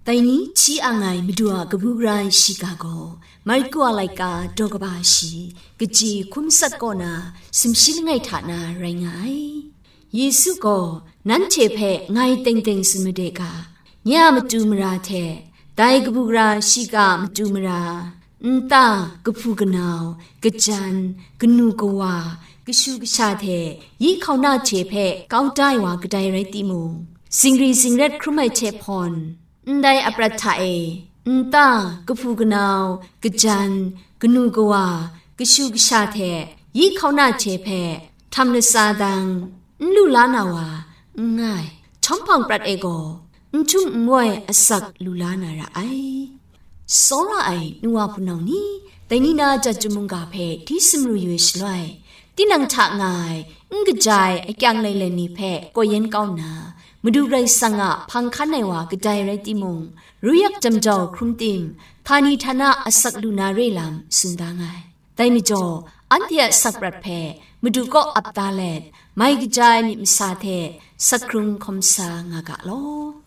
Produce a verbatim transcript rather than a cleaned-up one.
Dai ni hti ang ai Madu a kabu gara ai shiga gaw, Marku a laika daw kaba shi, kaji hkum sat kaw na sumshi langai hta na rai nga ai. Yesu gaw, "Nanhte hpe ngai teng teng tsun made ga, nye a matu mara hte, dai kabu gara shiga a matu mara, nta, kahpu kanau, kajan, kanu kawa, kashu kasha hte yi hkauna hte hpe kau da ai wa kadai rai timung, zingri zingret hkrum ai hte hpawn, ndai aprat hta e, nta, kahpu kanau, kajan, kanu kawa, kashu kasha hte yi hkauna hte hpe htam latsa dang, n lu la na wa n nga ai, htawm hpang prat e gaw, n htum n woi asak lu la na ra ai." Tsawra ai nu wa hpunau ni, dai ni na jat chyum mungga hpe hti sumru yu ai shaloi, tinang hta nga ai, n kaja ai akyang lailen ni hpe kaw yen kau nna, Madu Karai Kasang a hpang hkan ai wa kadai rai timung, ruyak jamjau hkrum tim, htani htana asak lu na re lam tsun da nga ai. Dai majaw, anhte a sakprat hpe Madu kaw ap da let, mai kaja ai myit masa hte sak hkrung hkawm sa nga ga law.